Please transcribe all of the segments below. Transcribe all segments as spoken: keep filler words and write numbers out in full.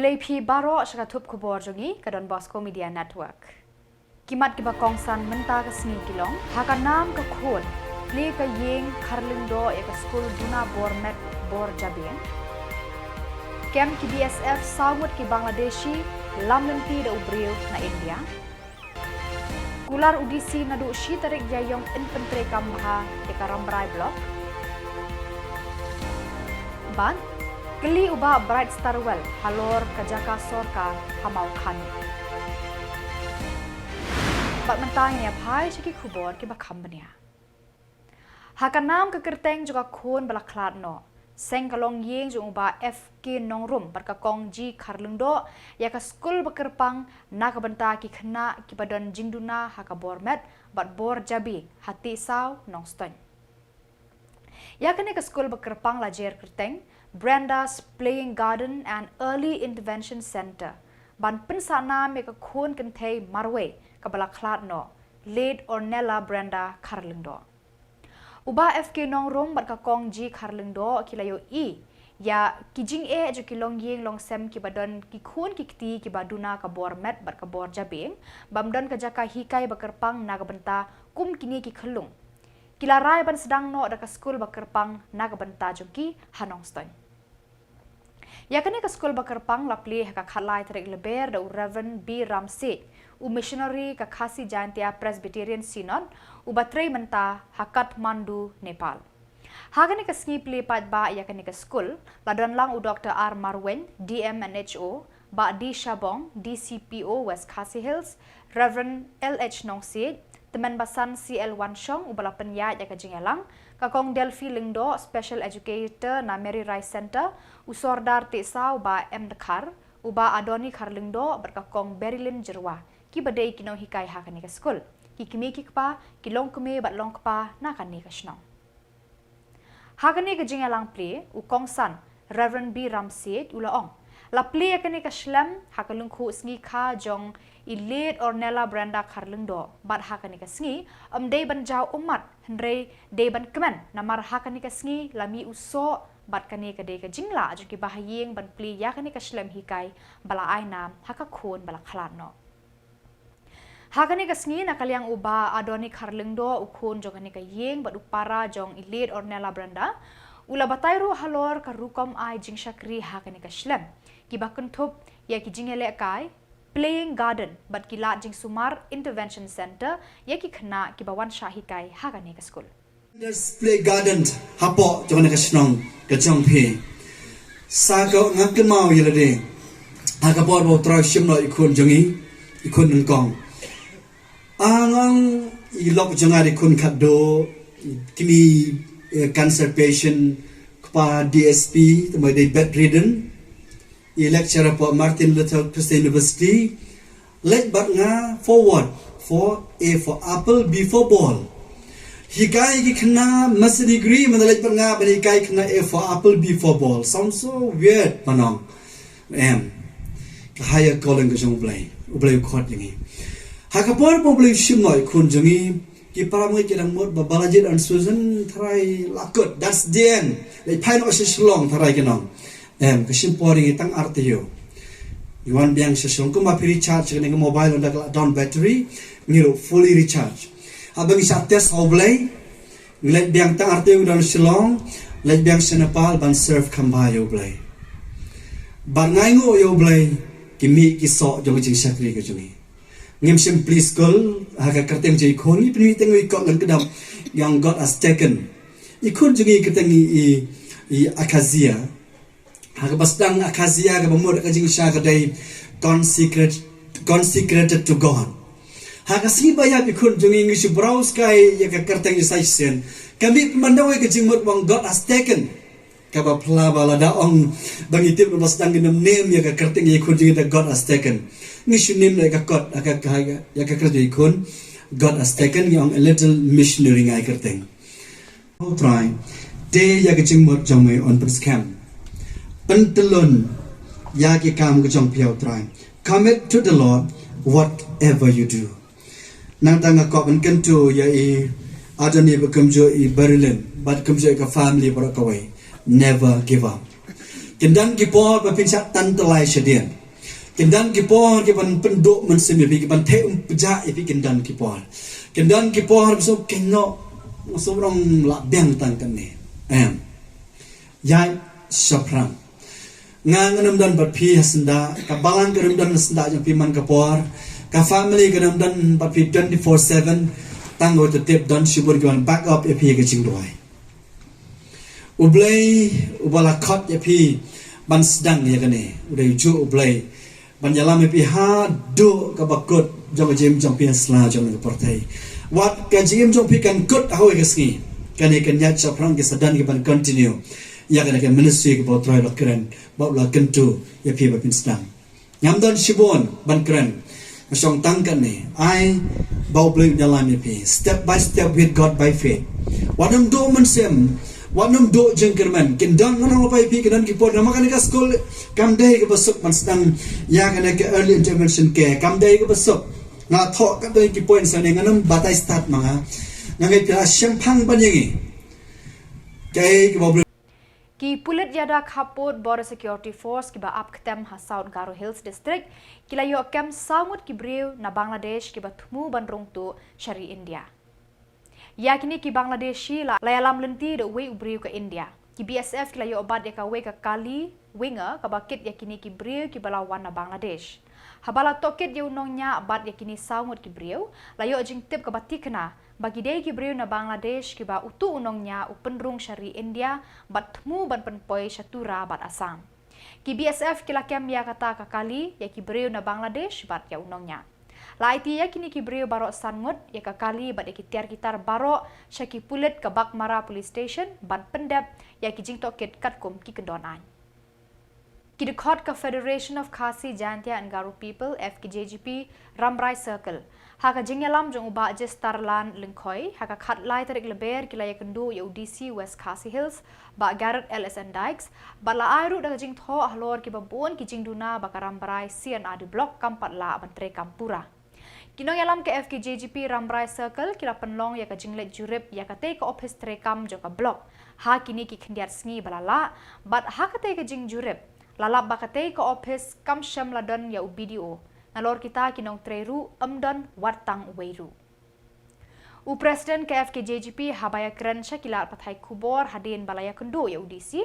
Te phi baroh sha ka thup khubor jong ngi ka Don Bosco Media Network. Ki mat kiba kongsan mynta ka sngi ki long: ha ka nam ka khun, plie ka ïing Kharlyngdoh ïa ka skul duna bor met bor jabieng. Kem ki B S F saw ngut ki Bangladeshi lam lynti da u briew na India. Kular u D C naduh shi tarik Ïaïong yn pyntreikam bha ïa ka Rambrai Block. Bad kylli u Bah Bright Starwell halor ka jaka sorkar ha Mawkhanu. Bad mynta ngin ïa phai sha ki khubor kiba kham bniah. Ha ka nam ka kyrteng jong ka khun ba la khlad noh, seng ka longïing jong u Bah F K Nongrum bad ka Kong G Kharlyngdoh ïa ka skul ba kyrpang na ka bynta ki khynnah kiba don jingduna ha ka bor met bad bor jabieng ha Tisaw, Nongstoiñ. Ïa kane ka skul ba kyrpang la jer kyrteng Brenda's Playing Garden and Early Intervention Centre ban pynsah nam ïa ka khun kynthei marwei kaba la khlad noh, late Ornella Brenda Kharlyngdoh. U Bah F K Nongrum bad ka Kong G Kharlyngdoh ki la ïohi ïa ki jingeh jong ki longïing longsem kiba don ki khun ki kti kiba duna ka bor met bad ka bor jabieng, bym don ka jaka hikai ba kyrpang na ka bynta kum kine ki khyllung. Ki la rai ban sdang noh da ka skul ba kyrpang na ka bynta jong ki ha Nongstoiñ. Ïa kane ka skul ba kyrpang la plie ha ka khatlai tarik Lber da u Reverend B Ramsiej, u missionary ka Khasi Jaintia Presbyterian Synod, uba trei mynta ha Kathmandu, Nepal. Ha kane ka sngi plie paidbah ïa kane ka skul la don lang u Doktor R Marwein, D M and H O, Bah D Shabong, D C P O West Khasi Hills, Reverend L H Nongsiej, Tymmen Basan C L Wanshong uba la pynïaid ïa ka jingïalang, ka Kong Delphi Lyngdoh, Special Educator na Mary Rice Centre, u Sordar Tisaw Bah M Dkhar, u Bah Adoni Kharlyngdoh bad ka Kong Berilyn Jyrwa, kiba dei ki nonghikai ha kane ka skul, ki kmie ki kpa, ki longkmie bad longkpa na kane ka shnong. Ha kane ka jingïalang plie, u kongsan Reverend B Ramsiej u la ong, la plie ïa kane ka shlem ha ka lyngkhuh sngi kha jong i late Ornella Brenda Kharlyngdoh, bad ha kane ka sngi ym dei ban jaw ummat, hynrei dei ban kmen, namar ha kane ka sngi la mih u soh, bad kane ka dei ka jinglah jong ki bahaïing ban plie ïa kane ka shlem hikai ba la ai nam ha ka khun ba la khlad noh. Ha kane ka sngi, na ka liang u Bah Adoni Kharlyngdoh, u khun jong kane ka ïing bad u para jong i late Ornella Brenda, u la batai ruh halor ka rukom ai jingshakri ha kane ka shlem, kiba kynthup ïa ki jingïalehkai Playing Garden bad ki lad jingsumar Intervention Centre ïa ki khynnah kiba wan shah hikai ha kane ka skul. Display garden hapoh jong kane ka shnong ka jong phi. Sa ka nga kynmaw ïa lade ha ka por ba u Trai shim noh i khun jong i, i khun nyngkong. Nga ong i lok jong nga i khun khatduh, i kmie, eh, cancer patient, kpa D S P, te ma dei bedridden. I lecturer hapoh Martin Luther Christian University. Leit bad nga forward for A for apple, B for ball. Hikai ki khynnah master degree, mynta leit bad nga ban hikai khynnah A for apple, B for ball. Sounds so weird, Manong. Em. Ka higher calling ka jong U Blei. U Blei u khot ïa ngi. Ha ka por ba U Blei u shim noh i khun jong ngi, ki para ngi ki dang mut ba Balajied and Susan, tharai la kut, that's the end. Leit phai noh sha Shillong, tharai ki nong. Em, ka shim por ïa ngi tang ar taïew. Ngi wan biang sha Shillong, kumba phi recharge kane ka mobile ynda ka la down battery, ngi ruh fully recharge. Haba ngi shah test ha U Blei, ngi leit biang tang ar taïew ngi don Shillong, leit biang sha Nepal ban serve kham bha ïa U Blei. Bad nga ainguh ïa U Blei, ki mih ki soh jong ka jingshakri ka jong ngi. Ngim shym plie skul, ha ka kyrteng jong i khun, ngi pynmih tang i kot ngan kdap, ïa u God has taken. I khun jong ngi kyrteng i, i, i Akhazia. Ha kaba sdang Akhazia kaba mut ka jingshah ka dei consecrate, consecrated to God. Ha ka sngi ba ïap i khun jong ngi ngi shu browse kai ïa ka kyrteng Isai Shisien. Ka mih pynban da wei ka jingmut ba u God has taken. Kaba pla ba lada ong ba ngi tip ba sdang ngi nym niam ïa ka kyrteng ïa i khun jong ngi da God has taken. Ngi shu niam ïa ka kot, ïa ka, ïa ka kyrteng ïa i khun. God has taken, ngi ong a little missionary nga ai kyrteng. Phi U Trai, te ïa ka jingmut jong me un pynskhem. Pyntyllun ïa ki kam ka jong phi U Trai. Commit to the Lord whatever you do. Nangta nga kwah ban kyntu ïa i Adoni bad kumjuh i Berilyn, bad kumjuh ïa ka family baroh kawei. Never give up. Kin don ki por ba phin shah tan tylli shadien. Kin don ki por ki ban pynduh mynsiem ïa phi, ki ban theh um pjah ïa phi, kin don ki por. Kin don ki por ba suk kin noh, suk rong la biang tang kane. Em. Ïaid shaphrang. Nga ngam don bad phi ha syndah, ka balang ka ngam don ha syndah jong phi man ka por. Ka family ka ngam don bad phi twenty-four seven. Tang ko te tip don shibun ki ban back up ïa phi ka jingduwai. U Blei, uba la khot ïa phi ban sdang ïa kane. U dei u juh U Blei ban ïalam ïa phi haduh kaba kut jong ka jingim jong phi ha sla jong ka pyrthei. Wat ka jingim jong phi kan kut ha kawei ka sngi. Kane kan ïaid shaphrang ki sa don ki ban continue ïa kane ka ministry kaba U Trai u la kren, ba u la kyntu ïa phi ba phin sdang. Ngam don shibun ban kren. Nga shong tang kane. Ai ba U Blei un ïalam ïa phi. Step by step with God by faith. Wat nym duh mynsiem. Wat nym duh jingkyrmen. Kin don ngan ong lypa ïa phi, kin don ki por. Namar kane ka skul kam dei kaba suk ban sdang ïa kane ka early intervention care. Kam dei kaba suk. Nga thoh katto ki point sa ne, ngan nym batai start ma nga. Nga ngeit phi la shemphang ban ïa ngi. Kaei kaba U Blei Ki pulit ïada khappud Border Security Force kiba ap ktem ha South Garo Hills District ki la ïoh kem saw ngut ki briew na Bangladesh kiba thmu ban rung tuh sha ri India. Ïa kine ki Bangladeshi la, la ïalam lynti da uwei u briew ka India. Ki B S F ki la ïoh bat ïa kawei ka kali winger kaba kit ïa kine ki briew kiba la wan na Bangladesh. Haba la tohkit ïa u nongñiah bad ïa kine saw ngut ki briew, la ïoh jingtip kaba thikna ba ki dei ki briew na Bangladesh kiba utu u nongñiah u pynrung sha ri India bad thmu ban pynpoi sha Tura bad Assam. Ki B S F ki la kem ïa kata ka kali ïa ki briew na Bangladesh bad ïa u nongñiah. La aiti ïa kine ki briew baroh san ngut, ïa ka kali bad ïa ki tiar ki tar baroh sha ki pulit ka Baghmara Police Station ban pyndep ïa ki jingtohkit katkum ki kyndon aiñ. Ki dkhot ka Federation of Khasi Jaintia and Garo People, F K J G P, Rambrai Circle, ha ka jingïalam jong u Bah Jistarlan Lyngkhoi, ha ka khatlai tarik Lber ki la ïakynduh ïa u D C West Khasi Hills, Bah Garod L S N Dykes, bad la ai ruh da ka jingthoh halor kiba bun ki jingduna ba ka Rambrai C and R D Block kam pat lah ban treikam pura. Ki nongïalam ka F K J G P Rambrai Circle ki la pynlong ïa ka jingleit jurip ïa katei ka ophis treikam jong ka block ha kine ki khyndiat sngi ba la lah, bad ha katei ka jingjurip la lap ba katei ka ophis kam shym la don ïa u B D O, nalor kita ki nongtrei ruh ym don wat tang uwei ruh. U President ka F K J G P haba ïakren sha ki lad pathai khubor hadien ba la ïakynduh ïa u D C,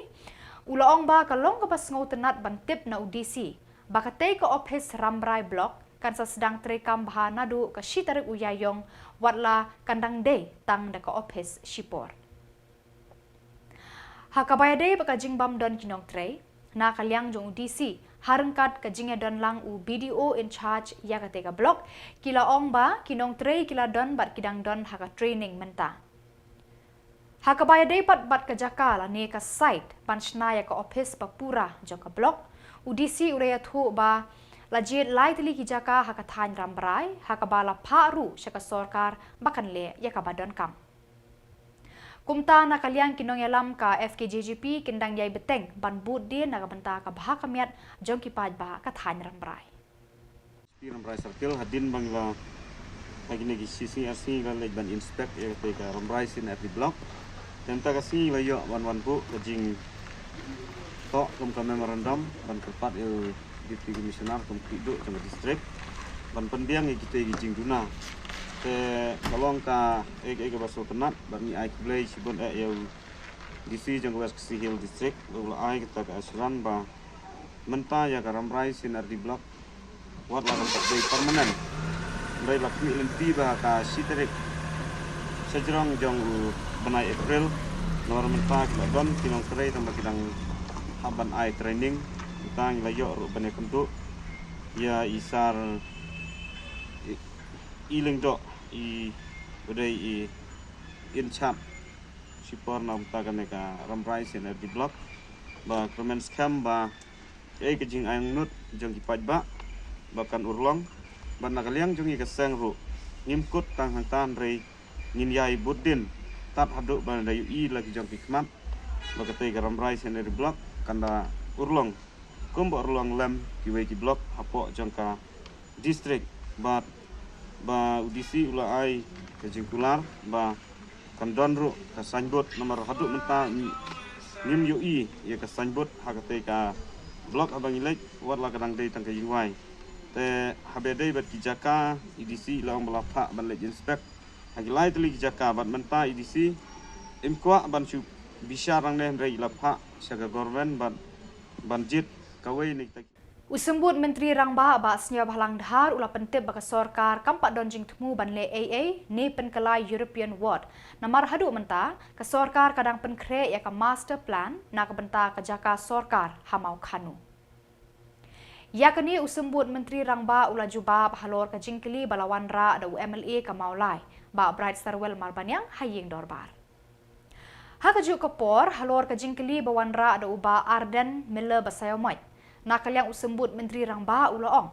u la ong ba ka long kaba sngewtynnat ban tip na u D C ba katei ka ophis Rambrai Block kan sa sdang treikam bha naduh ka shi tarik u Ïaïong, watla kan dang dei tang da ka ophis shipor. Ha kaba ïadei bad ka jingbym don ki nongtrei, na ka liang jong u D C, ha ryngkat ka jingïadon lang u B D O in charge ïa katei ka block, ki la ong ba ki nongtrei ki la don bad ki dang don ha ka training mynta. Ha kaba ïadei pat bad ka jaka lane ka site ban shna ïa ka ophis ba pura jong ka block, u D C u la ïathuh ba la jied lai tylli ki jaka ha ka thaiñ Rambrai, ha kaba la phah ruh sha ka sorkar ba kan leh ïa kaba donkam. Kumta na ka liang ki nongïalam ka F K J G P kin dang ïai bteng ban bud dien na ka bynta ka bha ka miat jong ki paidbah ka thaiñ Rambrai. Rambrai Circle, hadien ba ngi la, ha kine ki shi sngi ar sngi ngi la leit ban inspect ïa katei ka Rambrai C and R D Block. Te mynta ka sngi ngi la ïoh ban wan buh ka jingthoh kum ka memorandum ban kyrpad ïa u Deputy Commissioner kum khlieh duh jong ka district ban pynbiang ïa kitei ki jingduna. Te ka long kaei kaei kaba sngewtynnat bad ngi ai khublei shibun eh ïa u D C jong ka West Khasi Hills District ba u la ai kata ka assurance ba mynta ïa ka Rambrai C and R D Block wat la kan pat dei permanent. Hynrei la khmih lynti ba ha ka shi tarik shajrong jong u bnai April, namar mynta ki la don ki nongtrei tang ba ki dang hap ban ai training. Mynta ngi la ïoh ruh ban ïakynduh ïa i Sir E. Lyngdoh, i ba dei i in charge shipor na bynta kane ka Rambrai C and R D Block, ba kyrmen skhem ba kaei ka jingainguh jong ki paidbah ba kan urlong. Bad na ka liang jong ngi ka seng ruh ngim kut tang hangta, hynrei ngin ïai bud dien tad haduh ba da ïohi la ki jong ki khmat ba katei ka Rambrai C and R D Block kan da urlong kumba urlong lem kiwei ki block hapoh jong ka district. Bad ba u D C u la ai ka jingkular ba kan don ruh ka signboard, namar haduh mynta ngi Ngim ïohi ïa ka signboard ha katei ka block haba ngi leit, wat la ka dang dei tang ka ïingwai. Te haba dei bad ki jaka, E D C i la ong ba la phah ban leit inspect ha ki lai tylli ki jaka, bad mynta E D C im kwah ban shu bishar nangne, hynrei i la phah sha ka government ban, ban jied kawei na kita ki. U Symbud Myntri Rangbah, Bah Sniawbhalang Dhar, u la pyntip ba ka sorkar kam pat don jingthmu ban leh ei ei ne pynkylla European Ward. Namar haduh mynta ka sorkar ka dang pynkhreh ïa ka master plan na ka bynta ka jaka sorkar ha Mawkhanu. Ïa kane u Symbud Myntri Rangbah u la jubab halor ka jingkylli ba la wanrah da u M L A ka Mawlai, Bah Bright Sarwell Marbaniang, ha ïing dorbar. Ha kajuh ka por, halor ka jingkylli ba wanrah da u Bah Ardent Miller Basaiawmoit, na ka liang u Symbud Myntri Rangbah u la ong,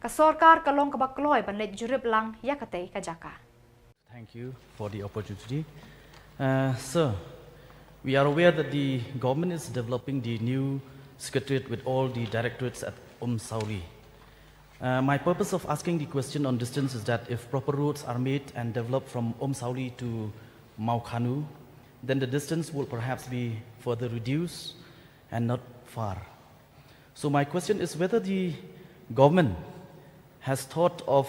ka sorkar ka long kaba kloi ban leit jurip lang ïa katei ka jaka. Thank you for the opportunity. Uh, sir, we are aware that the government is developing the new secretariat with all the directorates at Umsauri. Uh, my purpose of asking the question on distance is that if proper roads are made and developed from Umsauri to Mawkhanu, then the distance will perhaps be further reduced and not far. So my question is whether the government has thought of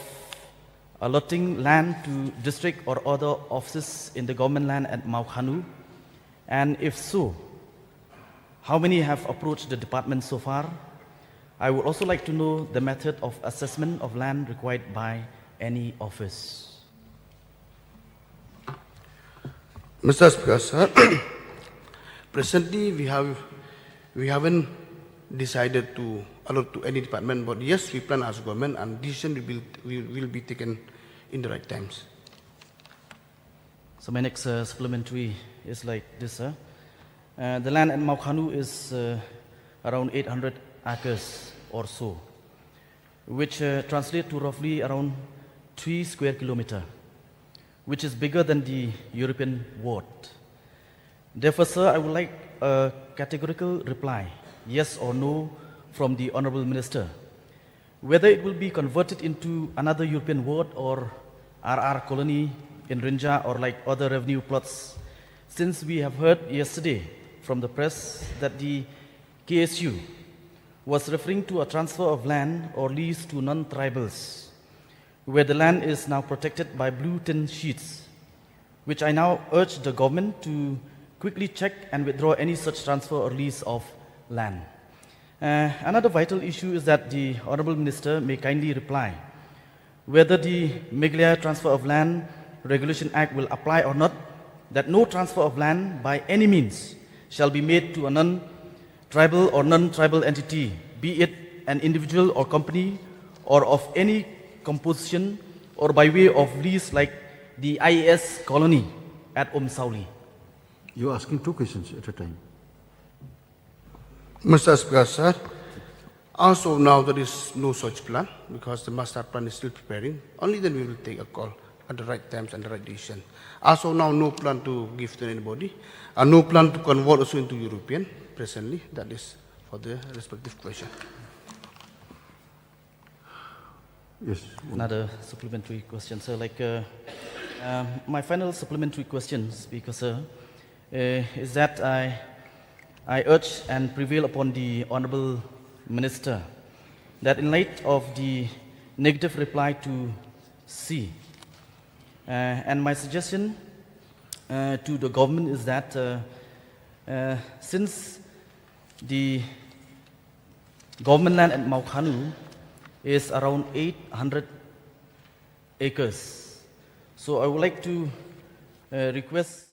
allotting land to district or other offices in the government land at Mawkhanu, and if so, how many have approached the department so far? I would also like to know the method of assessment of land required by any office. Mister Speaker, sir, presently we have, we haven't decided to allot to any department, but yes, we plan as government, and decision will be, will, will be taken in the right times. So my next, uh, supplementary is like this, sir. Uh, the land at Mawkhanu is, uh, around eight hundred acres or so, which, uh, translate to roughly around three square kilometer, which is bigger than the European ward. Therefore, sir, I would like a categorical reply, yes or no, from the Honorable Minister, whether it will be converted into another European ward or R R colony in Rynjah or like other revenue plots, since we have heard yesterday from the press that the K S U was referring to a transfer of land or lease to non-tribals, where the land is now protected by blue tin sheets, which I now urge the government to quickly check and withdraw any such transfer or lease of land. Uh, another vital issue is that the Honorable Minister may kindly reply whether the Meghalaya Transfer of Land Regulation Act will apply or not, that no transfer of land by any means shall be made to a non-tribal or non-tribal entity, be it an individual or company, or of any composition, or by way of lease like the I A S colony at Umsauri. You're asking two questions at a time. Mister Speaker, sir, as of now, there is no such plan because the master plan is still preparing. Only then we will take a call at the right times and the right decision. As of now, no plan to give to anybody, and no plan to convert also into European presently. That is for the respective question. Yes. Another supplementary question, sir. Like, uh, um, my final supplementary question, Speaker, sir, uh, is that I, I urge and prevail upon the Honorable Minister that in light of the negative reply to C, uh, and my suggestion, uh, to the government is that, uh, uh, since the government land at Mawkhanu is around eight hundred acres. So I would like to, uh, request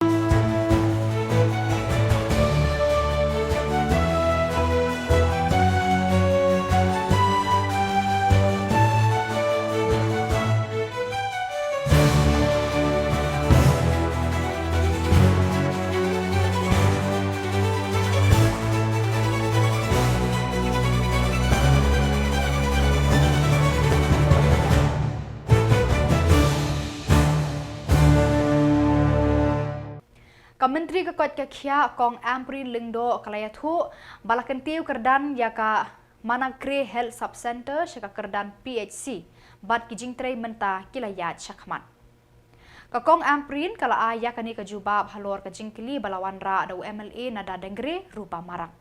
Ka Myntri ka koit ka khiah Kong Ampareen Lyngdoh ka la ïathuh ba la kyntiew kyrdan ïa ka Manakre Health Sub Centre sha ka kyrdan P H C bad ki jingtrei mynta ki la ïaid shakhmat. Ka Kong Ampareen ka la ai ïa kane ka jubab halor ka jingkylli ba la wanrah da u M L A na Dadengre, Rupa Marak.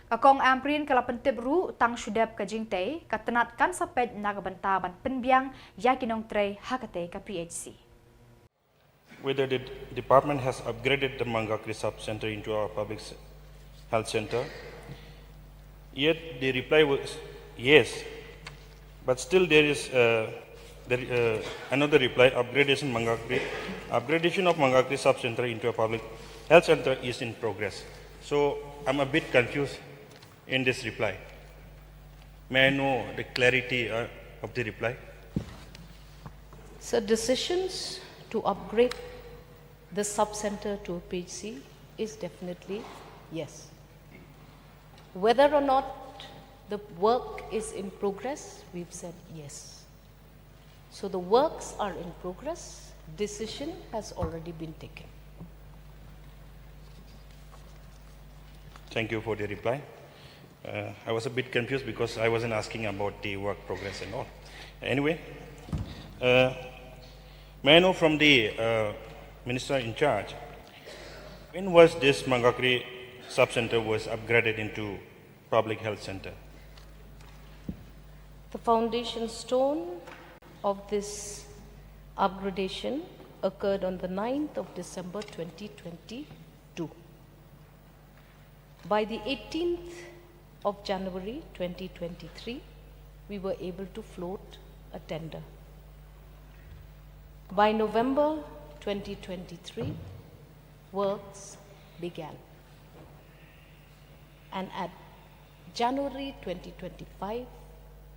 Ka Kong Ampareen ka la pyntip ruh tang shu dep ka jingtei, ka tnat kan sa peit na ka bynta ban pynbiang ïa ki nongtrei ha katei ka P H C. Whether the department has upgraded the Mangakri sub-center into a public s- health center. Yet the reply was yes, but still there is uh, the, uh, another reply: upgradation Mangakri, upgradation of Mangakri sub-center into a public health center is in progress. So I'm a bit confused in this reply. May I know the clarity uh, of the reply? So decisions to upgrade the sub-center to a P H C is definitely yes. Whether or not the work is in progress, we've said yes. So the works are in progress. Decision has already been taken. Thank you for the reply. Uh, I was a bit confused because I wasn't asking about the work progress and all. Anyway, uh, may I know from the uh, minister in charge, when was this Mangakri sub-center was upgraded into public health center? The foundation stone of this upgradation occurred on the ninth of December twenty twenty-two. By the eighteenth of January twenty twenty-three, we were able to float a tender. By November twenty twenty-three, works began. And at January twenty twenty-five,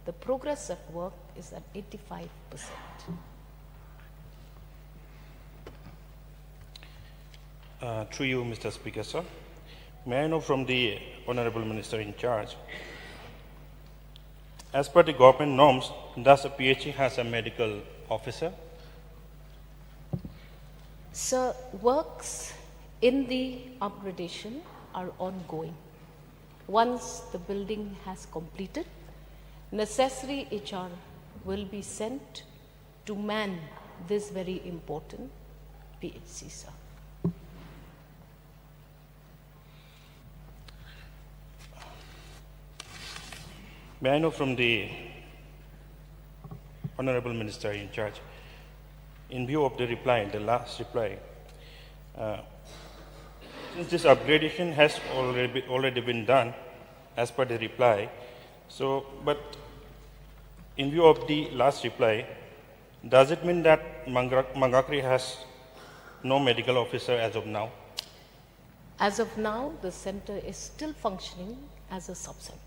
the progress of work is at eighty-five percent. Uh, through you, Mister Speaker, sir, may I know from the Honorable Minister in charge, as per the government norms, does a P H C has a medical officer? Sir, works in the upgradation are ongoing. Once the building has completed, necessary H R will be sent to man this very important P H C, sir. May I know from the Honorable Minister in charge, in view of the reply, the last reply, uh, since this upgradation has already, already been done as per the reply, so, but in view of the last reply, does it mean that Mangra- Mangakri has no medical officer as of now? As of now, the center is still functioning as a sub-center.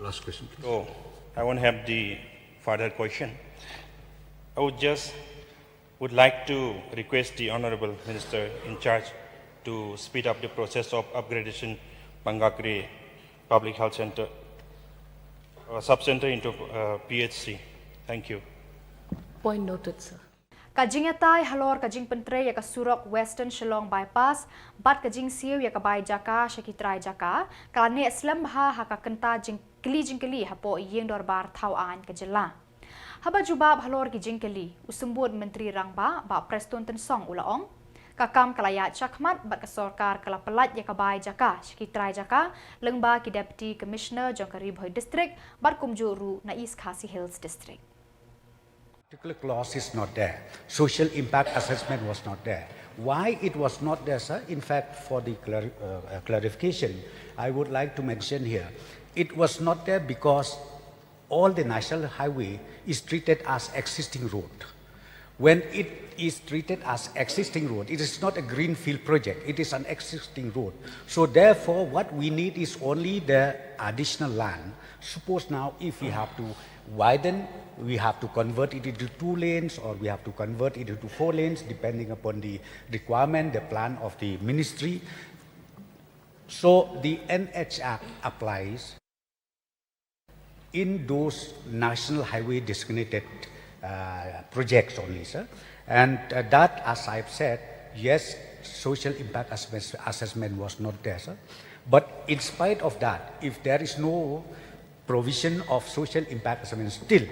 Last question, please. So, I won't have the further question. I would just would like to request the Honorable Minister in charge to speed up the process of upgradation Mangakri Public Health Center, uh, sub-center into uh, P H C. Thank you. Point noted, sir. Ka jingïatai halor ka jingpyntrei ïa ka surok Western Shillong Bypass bad ka jingsiew ïa ka bai jaka sha ki trai jaka, ka la neh slem bha ha ka kynta jingkylli jingkylli hapoh ïing dorbar thaw aiñ ka jylla. Haba jubab halor ki jingkylli, u Symbud Myntri Rangbah, Bah Prestone Tynsong u la ong, ka kam ka la ïaid shakhmat bad ka sorkar ka la pyllait ïa ka bai jaka sha ki trai jaka lyngba ki Deputy Commissioner jong ka Ri Bhoi District bad kumjuh ruh na East Khasi Hills District. Particular clause is not there. Social impact assessment was not there. Why it was not there, sir? In fact, for the clar- uh, uh, clarification, I would like to mention here, it was not there because all the national highway is treated as existing road. When it is treated as existing road, it is not a greenfield project, it is an existing road. So therefore, what we need is only the additional land. Suppose now if we have to widen, we have to convert it into two lanes or we have to convert it into four lanes depending upon the requirement, the plan of the ministry. So the N H Act applies in those national highway designated uh, projects only, sir. And uh, that, as I've said, yes, social impact assessment, assessment was not there, sir. But in spite of that, if there is no provision of social impact assessment still,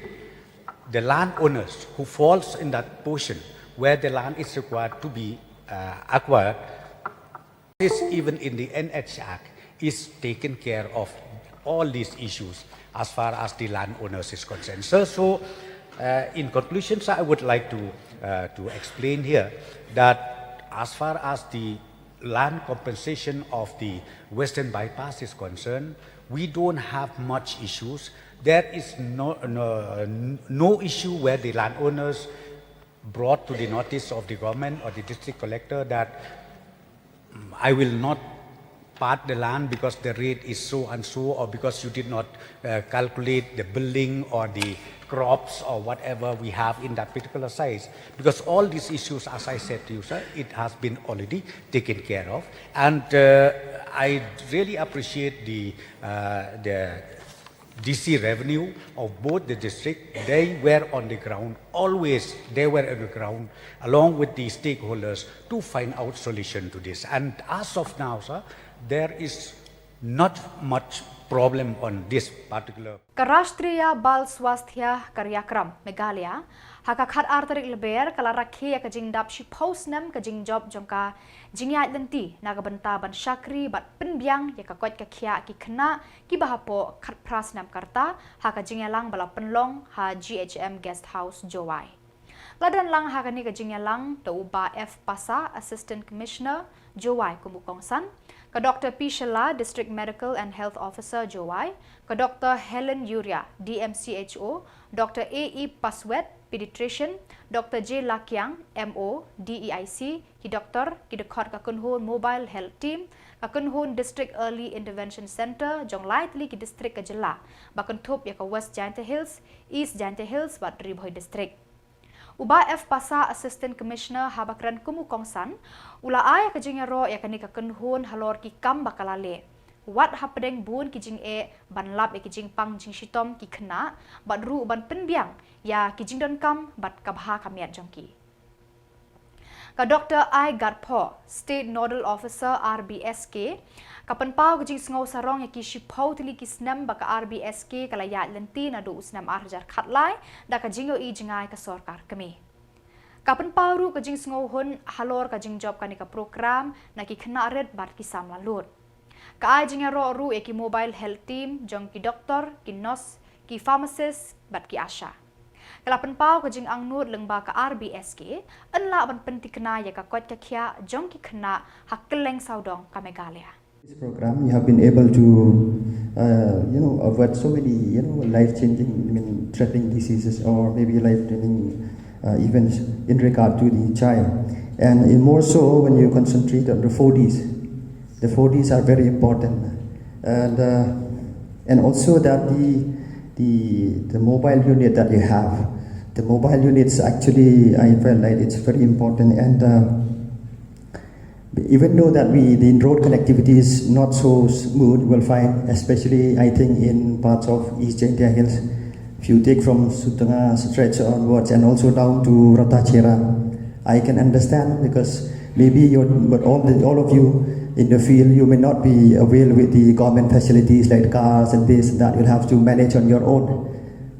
the landowners who falls in that portion where the land is required to be uh, acquired, this even in the N H Act is taken care of all these issues as far as the landowners is concerned. So, so uh, in conclusion, sir, I would like to uh, to explain here that as far as the land compensation of the Western Bypass is concerned, we don't have much issues. There is no, no, no issue where the landowners brought to the notice of the government or the district collector that, "Mm, I will not part the land because the rate is so and so, or because you did not uh, calculate the building or the crops or whatever we have in that particular size." Because all these issues, as I said to you, sir, it has been already taken care of. And uh, I really appreciate the, uh, the D C revenue of both the district. They were on the ground, always they were on the ground along with the stakeholders to find out solution to this. And as of now, sir, there is not much problem on this particular. Ka Rashtriya Bal Swasthya Karyakram Meghalaya, ha ka khat ar tarik Lber, ka la rakhe ïa ka jingdap shiphew snem ka jingjop jong ka jingïaid lynti na ka bynta ban shakri bad pynbiang ïa ka koit ka khiah ki khynnah kiba hapoh khatphra snem ka rta, ha ka jingïalang ba la pynlong ha G H M Guest House, Jowai. La don lang ha kane ka jingïalang da u Bah F Passah, Assistant Commissioner, Jowai, kum u kongsan, ka Doctor P Shylla, District Medical and Health Officer, Jowai, ka Doctor Helen Yuria, D M C H O, Doctor A E Paswet, Pediatrician, Doctor J Lakiang, M O, D E I C, ki doktor, ki dkhot ka kynhun Mobile Health Team, ka kynhun District Early Intervention Centre jong lai tylli ki district ka jylla, ba kynthup ïa ka West Jaintia Hills, East Jaintia Hills bad Ri Bhoi District. U Bah F Passah, Assistant Commissioner, haba kren kum u kongsan, u la ai ka jingïaroh ïa kane ka kynhun halor ki kam ba ka la leh, wat hapdeng bun ki jingeh ban lap ïa ki jingpang jingshitom ki khynnah, bad ruh ban pynbiang ïa ki jingdonkam bad ka bha ka miat jong ki. Ka Doctor I Gatpho, State Nodal Officer, R B S K, ka pynpaw ka jingsngew sarong ïa ki shiphew tylli ki snem ba ka R B S K ka la ïaid lynti naduh u snem ar hajar khatlai da ka jingïohi jngai ka sorkar kmie. Ka pynpaw ruh ka jingsngewhun halor ka jingjop kane ka program na ki khynnah rit bad ki samla lut. Ka ai jingïaroh ruh ïa ki Mobile Health Team jong ki doktor, ki nurse, ki pharmacist bad ki ASHA. Ka la pynpaw ka jingangnud lyngba ka R B S K yn lah ban pynthikna ïa ka koit ka khiah jong ki khynnah ha kylleng sawdong ka Meghalaya. This program, you have been able to, uh, you know, avert so many, you know, life-changing, I mean, threatening diseases or maybe life-threatening uh, events in regard to the child. And in more so when you concentrate on the four Ds. The four Ds are very important. And, uh, and also that the, the, the mobile unit that you have, the mobile units actually, I felt like it's very important. And uh, even though that we, the road connectivity is not so smooth, you will find, especially I think in parts of East Jaintia Hills, if you take from Sutnga stretch onwards and also down to Rattachera, I can understand because maybe you're, but all the, all of you in the field, you may not be avail with the government facilities like cars and this and that. You'll have to manage on your own.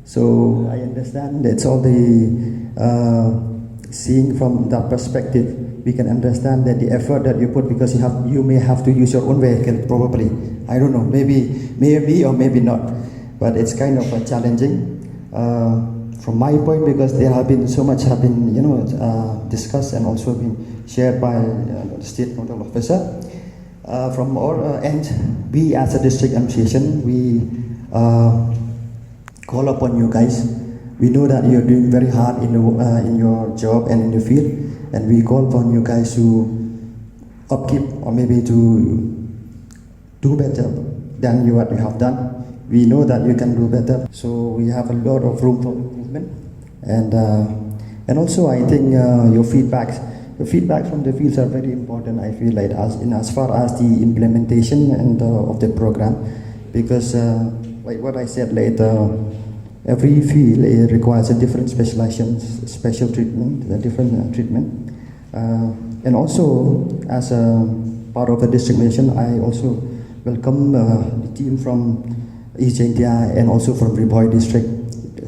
So I understand it's all the, uh, seeing from that perspective, we can understand that the effort that you put, because you have, you may have to use your own vehicle probably. I don't know, maybe, maybe or maybe not. But it's kind of a challenging. Uh, from my point, because there have been so much have been, you know, uh, discussed and also been shared by, uh, the state nodal officer. Uh, from our, uh, end, we as a district administration, we, uh, call upon you guys. We know that you're doing very hard in the, uh, in your job and in the field, and we call upon you guys to upkeep or maybe to do better than you, what you have done. We know that you can do better, so we have a lot of room for improvement. And uh, and also, I think, uh, your feedbacks, your feedbacks from the fields are very important, I feel like, as in as far as the implementation and uh, of the program, because uh, like what I said later, every field, uh, requires a different specialization, special treatment, a different uh, treatment. Uh, and also, as a part of the district mission, I also welcome uh, the team from East Jaintia and also from Ri Bhoi district.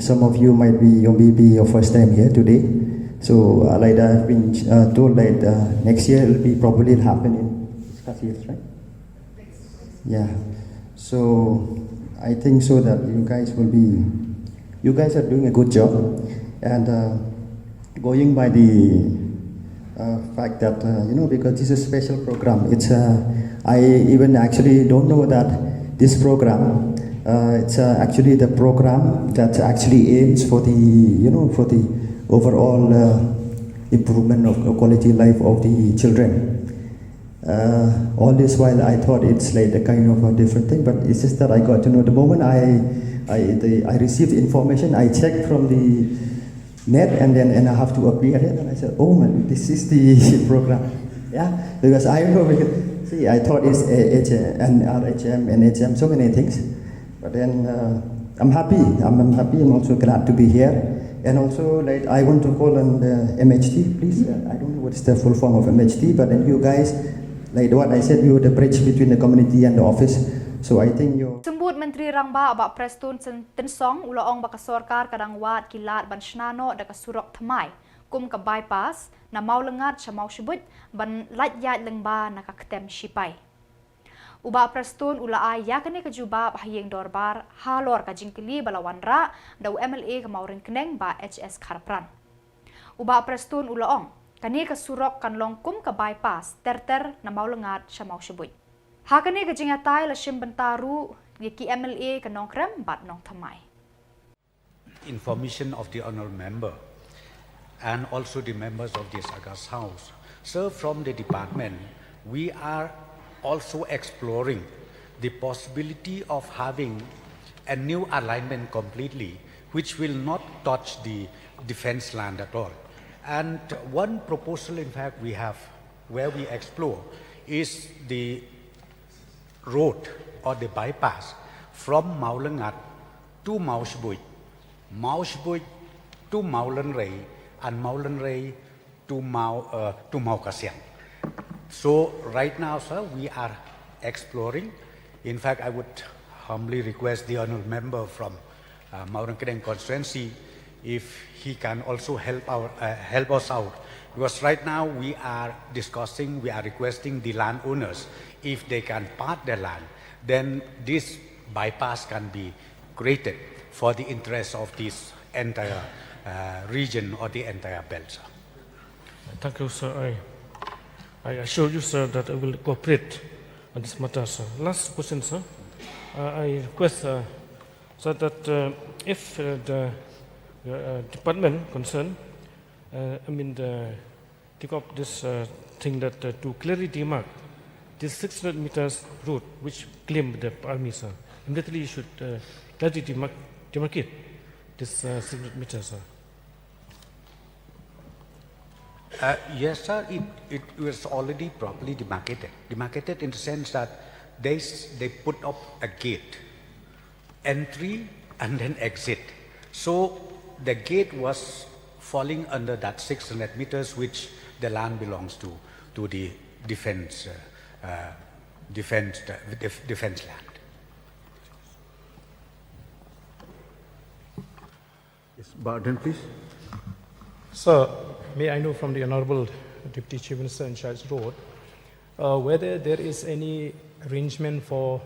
Some of you might be, you may be your first time here today. So, uh, like I've been uh, told, like uh, next year it'll be probably happen in Khasi Hills, right? Yeah. So I think so that you guys will be, you guys are doing a good job, and uh, going by the uh, fact that uh, you know, because this is a special program, it's uh, I even actually don't know that this program uh, it's uh, actually the program that actually aims for the, you know, for the overall uh, improvement of quality life of the children. Uh, all this while I thought it's like a kind of a different thing, but it's just that I got to know the moment I I, the, I received information, I checked from the net, and then and I have to appear here, and I said, "Oh man, this is the program." Yeah, because I know, because see, I thought it's H- N R H M, N H M, so many things. But then uh, I'm happy. I'm, I'm happy. I'm also glad to be here. And also, like, I want to call on the M H T, please. Uh, I don't know what's the full form of M H T, but then you guys, like what I said, you're the bridge between the community and the office. So I think you Symbud Myntri Rangbah Bah Prestone Tynsong u la ong ba ka sorkar ka dang wad ki lad ban shna noh da ka surok thymmai kum ka bypass na Mawlyngad sha Mawshbuit ban lait ïaid lyngba na ka ktem shipai. U Bah Prestone u la ai ïa kane ka jubab ha ïing dorbar halor ka jingkylli ba la wanrah da u M L A ka Mawryngkneng Bah H S Kharpran. U Bah Prestone u la ong, kane ka surok kan long kum ka bypass ter ter na Mawlyngad sha Mawshbuit. Ha kane ka jingïatai la shim bynta ruh ïa ki M L A ka Nongkrem bad Nongthymmai. Information of the honourable member and also the members of this august house. So from the department, we are also exploring the possibility of having a new alignment completely, which will not touch the defence land at all. And one proposal, in fact, we have where we explore is the road or the bypass from Mawlyngad to Mawshbuit, Mawshbuit to Mawlynrei, and Mawlynrei to Maw uh, to Mawkasiang. So right now, sir, we are exploring. In fact, I would humbly request the honourable member from uh, Mawryngkneng constituency if he can also help our uh, help us out, because right now we are discussing, we are requesting the landowners if they can part their land, then this bypass can be created for the interest of this entire uh, region or the entire belt. Thank you, sir. I, I assure you, sir, that I will cooperate on this matter, sir. Last question, sir. Uh, I request, uh, sir, that uh, if uh, the uh, department concerned, uh, I mean, the, take up this uh, thing that uh, to clearly demark this six hundred meters road which claimed the army, sir, immediately you should uh, clearly demarc- demarcate this uh, six hundred meters, sir. Uh, yes, sir. It, it was already properly demarcated. Demarcated in the sense that they, they put up a gate, entry and then exit. So the gate was falling under that six hundred meters, which the land belongs to, to the defense, uh, uh, defense, uh, def- defense land. Yes, Bah Ardent, please. Sir, may I know from the Honorable Deputy Chief Minister in charge road, uh, whether there is any arrangement for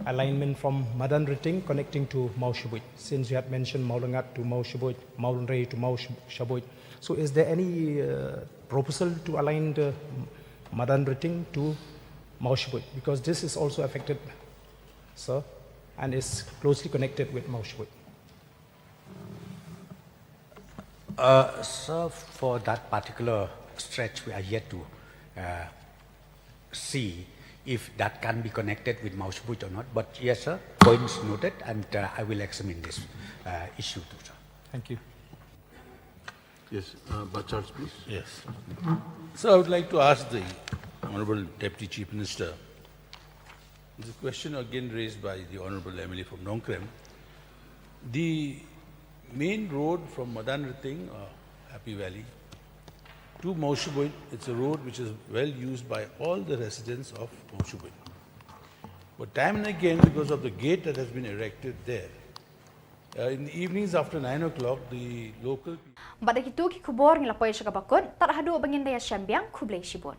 alignment from Madan Riting connecting to Mawshbuit, since you had mentioned Mawlyngad to Mawshbuit, Mawlynrei to Mawshbuit. So is there any uh, proposal to align the Madan Riting to Mawshbuit? Because this is also affected, sir, and is closely connected with Mawshbuit. Uh, sir, for that particular stretch, we are yet to uh, see if that can be connected with Mawshbuit or not. But yes, sir, points noted, and uh, I will examine this uh, issue too, sir. Thank you. Yes, uh, Bah Charles, please. Yes. So I would like to ask the Honorable Deputy Chief Minister the question again raised by the Honorable M L A from Nongkrem. The main road from Madan Riting, uh, Happy Valley, to Mawshbuit, it's a road which is well used by all the residents of Mawshbuit. But time and again, because of the gate that has been erected there, Uh, in the evenings after nine o'clock, the local Bad da kitu ki khubor ngi la poi sha kaba kut, tad haduh ba ngin da ïashem biang, khublei shibun.